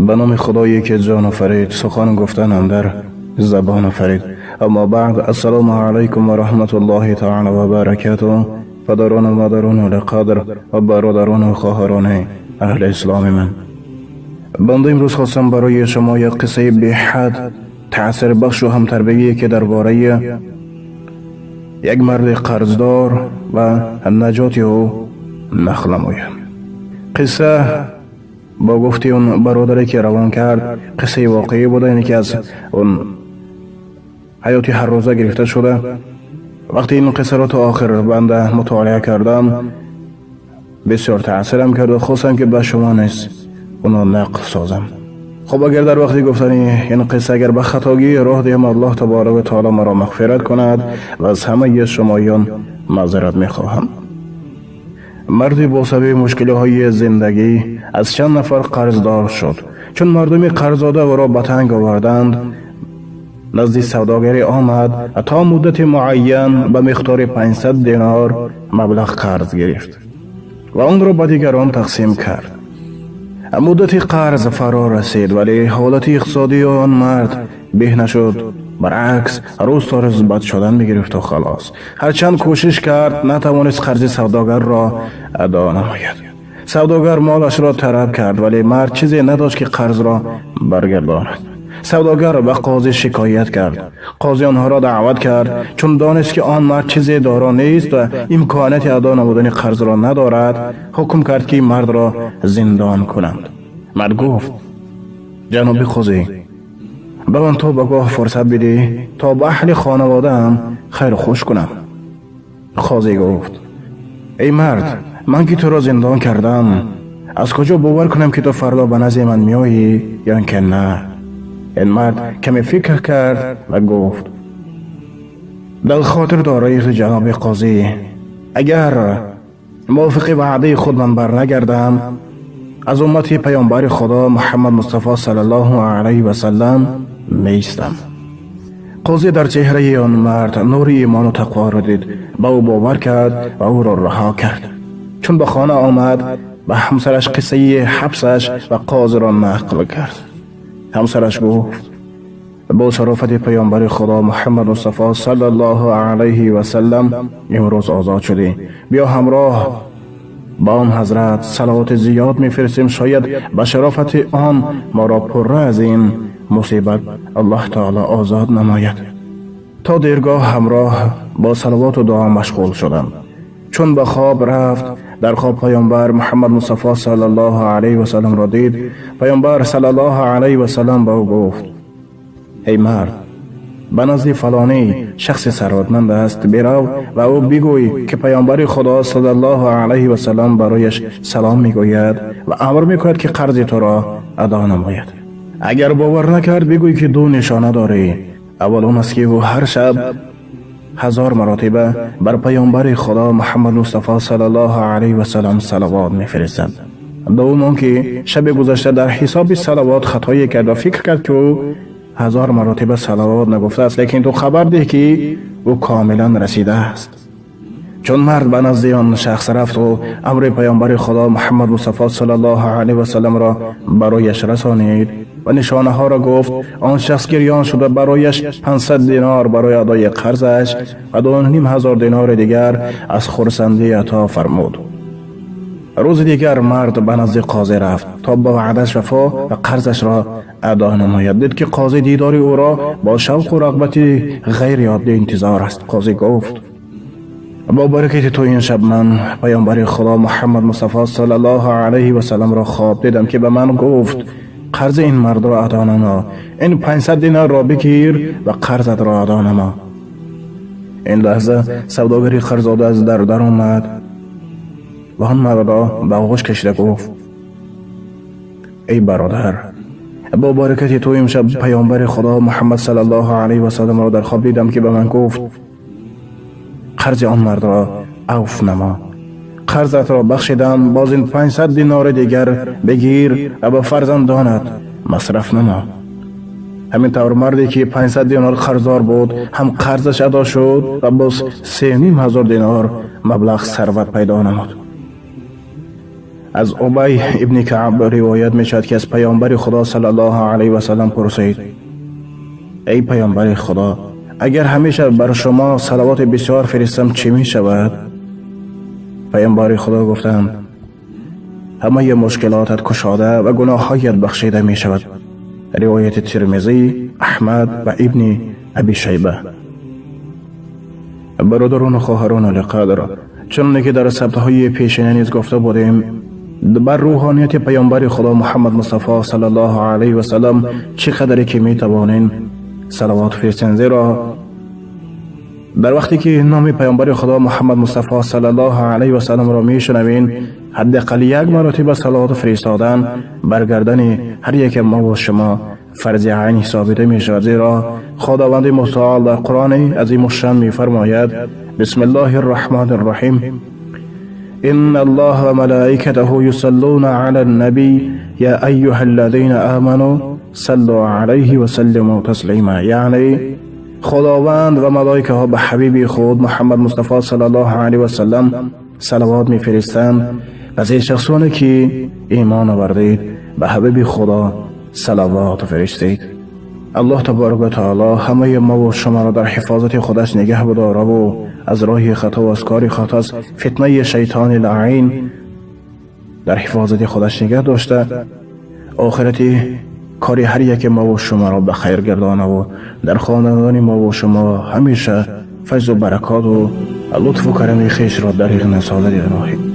به نام خدایی که جان آفرید، سخن گفتن اندر زبان آفرید. اما بعد، السلام علیکم و رحمت الله تعالی و برکاته. پدران و مادران قدر و برادران و خواهران اهل اسلام من، بنده امروز خواستم برای شما یک قصه بی حد تأثیر بخش و هم تربیه که درباره یک مرد قرضدار و نجات او نقل نمایم. قصه با گفتی اون برادری که روان کرد قصه واقعی بوده، یعنی که از اون حیاتی هر روزه گرفته شده. وقتی این قصه را تا آخر بنده مطالعه کردم بسیار تأثیرم کرد و خواستم که به شما نیز اونو نقل سازم. خب اگر در وقتی گفتنی این قصه اگر به خطاگی راه دهم، الله تبارک و تعالی مرا مغفرت کند و از همه شمایان معذرت میخواهم. مردی با سبب مشکلی های زندگی از چند نفر قرضدار شد. چون مردمی قرضداده او را به تنگ آوردند، نزد سوداگری آمد و تا مدت معین به مقدار 500 دینار مبلغ قرض گرفت و آن را به دیگران تقسیم کرد. مدت قرض فرا رسید، ولی حالت اقتصادی آن مرد به نشد، برعکس روز تا روز بد شدن میگرفت و خلاص. هرچند کوشش کرد نتوانست قرض سوداگر را ادا نماید. سوداگر مالش را طلب کرد، ولی مرد چیزی نداشت که قرض را برگرداند. سوداگر به قاضی شکایت کرد. قاضی آنها را دعوت کرد. چون دانست که آن مرد چیزی دارا نیست و امکانیت ادا نمودن قرض را ندارد، حکم کرد که مرد را زندان کنند. مرد گفت: جناب قاضی، به من تا بگاه فرصت بدی تا به اهل خانواده‌ام خیر خوش کنم. قاضی گفت: ای مرد، من که تو را زندان کردم، از کجا باور کنم که تو فردا به نزد من میایی یا اینکه نه؟ این مرد کمی فکر کرد و گفت: در خاطر دارایی جناب قاضی، اگر موافق وعده خود من بر نگردم، از امت پیامبر خدا محمد مصطفی صلی الله علیه و سلم نیستم. قاضی در چهره آن مرد نور ایمان و تقوا را دید، به او باور کرد و او را رها کرد. چون به خانه آمد، به همسرش قصه حبسش و قاضی را نقل کرد. همسرش گفت: با شرافت پیامبر خدا محمد مصطفی صلی الله علیه و سلم امروز آزاد شدی. بیا همراه با آن حضرت صلوات زیاد میفرستیم، شاید به شرافت آن ما را پره از این مصیبت الله تعالی آزاد نماید. تا دیرگاه همراه با صلوات و دعا مشغول شدند. چون به خواب رفت، در خواب پیامبر محمد مصطفی صلی الله علیه و سلم را دید. پیامبر صلی الله علیه و سلم به او گفت: ای مرد، به نزد فلانی شخص ثروتمند است برو و او بگوی که پیامبر خدا صلی الله علیه و سلم برایش سلام میگوید و امر میکند که قرض تو را ادا نماید. اگر باور نکرد، بگوی که دو نشانه داری. اول اون است که او هر شب 1000 مراتبه بر پیامبر خدا محمد مصطفی صلی الله علیه و سلم صلوات میفرستد. دوم آن که شب گذشته در حساب صلوات خطایی کرد و فکر کرد که او 1000 مراتبه صلوات نگفته است، لیکن تو خبر ده که او کاملا رسیده است. چون مرد به نزد آن شخص رفت و امر پیامبر خدا محمد مصطفی صلی الله علیه و سلم را برایش رسانید و نشانه ها را گفت، آن شخص گریان شد و برایش 500 دینار برای ادای قرضش و 2500 دینار دیگر از خرسندی عطا فرمود. روز دیگر مرد به نزد قاضی رفت تا به وعدش وفا و قرضش را ادا نماید. دید که قاضی دیدار او را با شوق و رغبت غیر عادی انتظار است. قاضی گفت: با برکت تو این شب من پیامبر خدا محمد مصطفی صلی الله علیه و سلم را خواب دیدم که به من گفت قرض این مرد را ادا نما، این 500 دینار را بگیر و قرضت را ادا نما. این لحظه سوداگری قرضداده از در در آمد و آن مرد را به آغوش کشیده گفت: ای برادر، با برکت تو امشب پیامبر خدا محمد صلی الله علیه و سلم را در خواب دیدم که به من گفت قرض آن مرد را عفو نما، قرضت را بخشیدم، باز این 500 دینار دیگر بگیر و به فرزندانت مصرف نما. همین طور مردی که 500 دینار قرضدار بود هم قرضش ادا شد و باز 3500 دینار مبلغ ثروت پیدا نمود. Аз Убай ибни Каъб ривоят мешавад, ки аз паёмбари Худо саллаллоҳу алайҳи васаллам пурсид: эй паёмбари Худо, агар ҳамеша бар шумо салавоти бисёр фиристам, чӣ мешавад? Паёмбари Худо гуфтанд: ҳамаи мушкилотат кушода ва гуноҳҳоят бахшида мешавад. Ривояти Тирмизӣ, Аҳмад ва Ибни Аби Шайба. Бародарону хоҳарони олиқадр, чуноне ки дар сабтҳои пешина низ гуфта будем, бар рӯҳонияти паёмбари Худо Муҳаммад Мустафо саллаллоҳу алайҳи васаллам чӣ қадаре ки метавонем салавот фиристем, зеро дар вақте ки номи паёмбари Худо Муҳаммад Мустафо саллаллоҳу алайҳи васалламро мешунавем, ҳадди ақал як маротиба салавот фиристодан бар гардани ҳар яке мо ва шумо фарзи айн ҳисобида мешавад, зеро Худованди мутаол дар Қуръони азимушшан мефармояд: бисмиллоҳи рраҳмони рраҳим, إن الله وملائكته يصلون على النبي يا أيها الذين آمنوا صلوا عليه وسلموا تسليما. یعنی خداوند و ملائکه ها به حبیب خود محمد مصطفی صلی الله علیه و سلم صلوات میفرستند. پس ای شخصانی که ایمان آوردید، به حبیب خدا صلوات فرستید. الله تبارک و تعالی همه ما و شما را در حفاظت خودش نگه بداره و از راه خطا و از کار خطا، از فتنه شیطان لعین در حفاظت خودش نگه داشته، آخرت کاری هر یک ما و شما را به خیر گردانه و در خاندان ما و شما همیشه فیض و برکات و لطف و کرم خویش را دریغ نسازد. الهی.